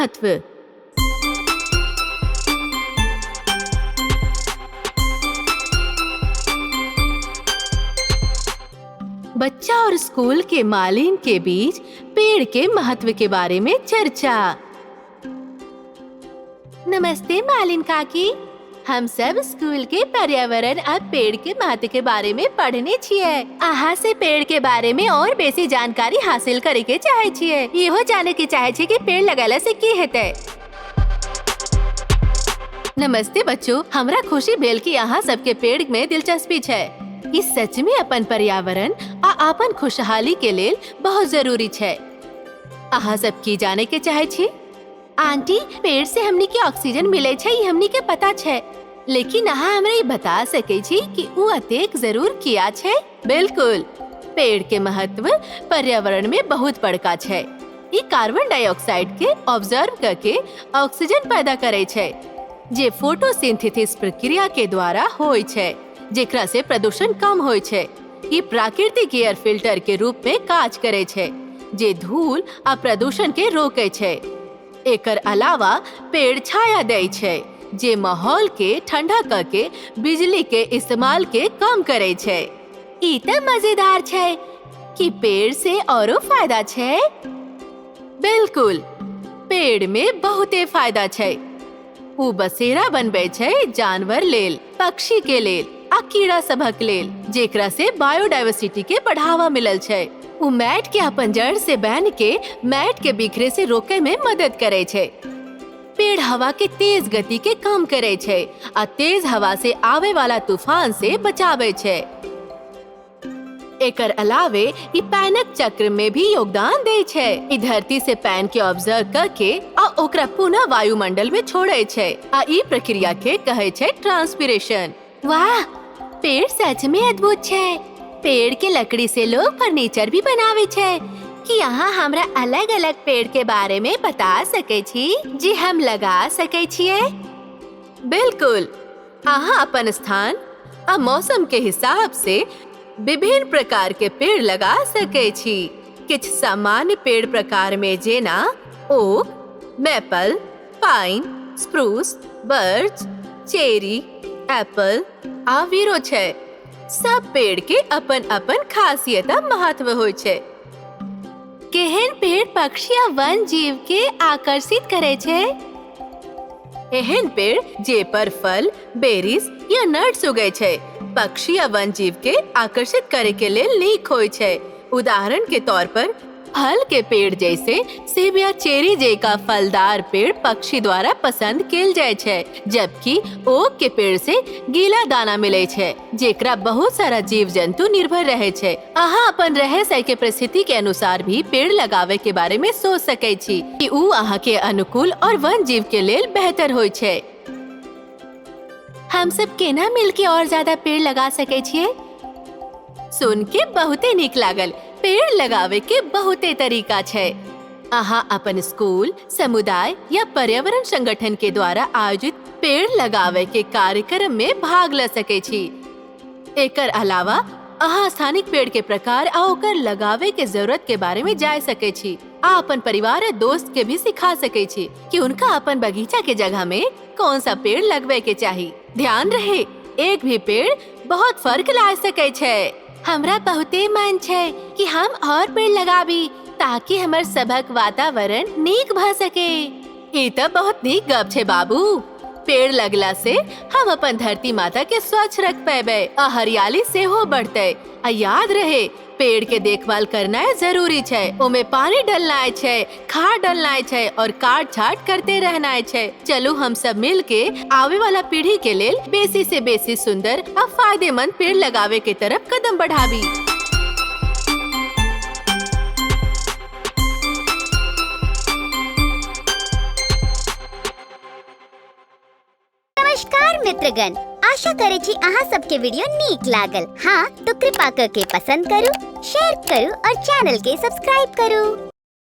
महत्व। बच्चा और स्कूल के मालिन के बीच पेड़ के महत्व के बारे में चर्चा। नमस्ते मालिन काकी, हम सब स्कूल के पर्यावरण और पेड़ के महत्व के बारे में पढ़ने छियै। अहाँ से पेड़ के बारे में और बेसी जानकारी हासिल करे के चाहे छियै। इहो जाने के चाहे छियै कि पेड़ लगेला से की हेतै। नमस्ते बच्चों, हमरा खुशी भेल कि अहाँ सबके पेड़ में दिलचस्पी छै। ई सच में अपन पर्यावरण आ अपन खुशहाली के लेल बहुत जरूरी छै। अहाँ सब की जाने के चाहे छी? आंटी, पेड़ से हमनी के ऑक्सीजन मिले छै, ई हमनी के पता छै, लेकिन अहाँ हमरा ई बता सकै छी कि ऊ अतेक जरूर किया छै? बिल्कुल, पेड़ के महत्व पर्यावरण में बहुत बड़का छै। ई कार्बन डाइऑक्साइड के ऑब्जर्व करके ऑक्सीजन पैदा करे छै, जे फोटोसिंथेसिस प्रक्रिया के द्वारा होय छै, जेकरा से प्रदूषण कम होय छै। ई प्राकृतिक एयर फिल्टर के रूप में काज करे छै, जे धूल आ प्रदूषण के रोके छै। एकर अलावा पेड़ छाया दै छै, जे माहौल के ठंडा क के बिजली के इस्तेमाल के कम करे छै। ई त मजेदार छै कि पेड़ से औरो फायदा छै। बिल्कुल, पेड़ में बहुते फायदा छै। ऊ बसेरा बनबै छै जानवर लेल, पक्षी के लेल आ कीड़ा सभक लेल, जेकरा से बायोडायवर्सिटी के बढ़ावा मिलल छै। ऊ मैट के अपन जड़ से बांध के मैट के बिखरे से रोके में मदद करे छै। पेड़ हवा के तेज गति के कम करे छै आ तेज हवा से आवे वाला तूफान से बचावे छै। एकर अलावे ई पैनक चक्र में भी योगदान दे छै। ई धरती से पैन के ऑब्जर्व करके आ ओकरा पुनः वायुमंडल में छोड़े छै आ ई प्रक्रिया के कहे छै ट्रांसपिरेशन। वाह, पेड़ सच में अद्भुत छै। पेड़ के लकड़ी से लोग फर्नीचर भी बनावे छै। कि अहाँ हमरा अलग अलग पेड़ के बारे में बता सके छी जे हम लगा सके छियै? बिल्कुल, अहाँ अपन स्थान आ मौसम के हिसाब से विभिन्न प्रकार के पेड़ लगा सके छी। किछु सामान्य पेड़ प्रकार में जेना oak, maple, pine, spruce, birch, cherry, apple आ वीरो छै। सब पेड़ के अपन अपन खासियत आ महत्व होय छै। केहन पेड़ पक्षी आ वन जीव के आकर्षित करे छै? एहन पेड़ जे पर फल, बेरीज या नट्स उगै छै, पक्षी आ वन जीव के आकर्षित करे के लेल नीक होय छै। उदाहरण के तौर पर फल के पेड़ जैसे सेब या चेरी जैका फलदार पेड़ पक्षी द्वारा पसंद कैल जाय छै, जबकि ओक के पेड़ से गीला दाना मिले छै, जेकरा बहुत सारा जीव जंतु निर्भर रहे छै। अहाँ अपन रहे सह के परिस्थिति के अनुसार भी पेड़ लगावे के बारे में सोच सकै छी कि ऊ अहाँ के अनुकूल और वन जीव के लेल बेहतर होय छै। हम सब केना मिल के और ज्यादा पेड़ लगा सकै छियै? सुन के बहुते नीक लागल। पेड़ लगावे के बहुते तरीका छै। अहाँ अपन स्कूल, समुदाय या पर्यावरण संगठन के द्वारा आयोजित पेड़ लगावे के कार्यक्रम में भाग ल सके छी। एकर अलावा अहाँ स्थानिक पेड़ के प्रकार आ ओकर लगावे के जरूरत के बारे में जान सके छी आ अपन परिवार आ दोस्त के भी सिखा सके छी कि उनका अपन बगीचा के जगह में कौन सा पेड़ लगवे के चाही। ध्यान रहे, एक भी पेड़ बहुत फर्क ला सके छै। हमरा बहुते मन छै कि हम और पेड़ लगाबी ताकि हमर सभक वातावरण नीक भ सके। ई त बहुत नीक गप छै बाबू। पेड़ लगला से हम अपन धरती माता के स्वच्छ रख पेबै आ हरियाली सेहो बढ़तै। आ याद रहे, पेड़ के देखभाल करनाइ जरूरी छै। ओमे पानी डलनाइ छै, खाद डलनाइ छै और काट छाट करते रहनाइ छै। चलू हम सब मिल के आवे वाला पीढ़ी के लेल बेसी से बेसी सुंदर आ फायदेमंद पेड़ लगावे के तरफ कदम बढ़ाबी। नमस्कार मित्रगण, आशा करे छी अहाँ सबके वीडियो नीक लागल। हाँ तो कृपा करके पसंद करू, शेयर करू और चैनल के सब्सक्राइब करू।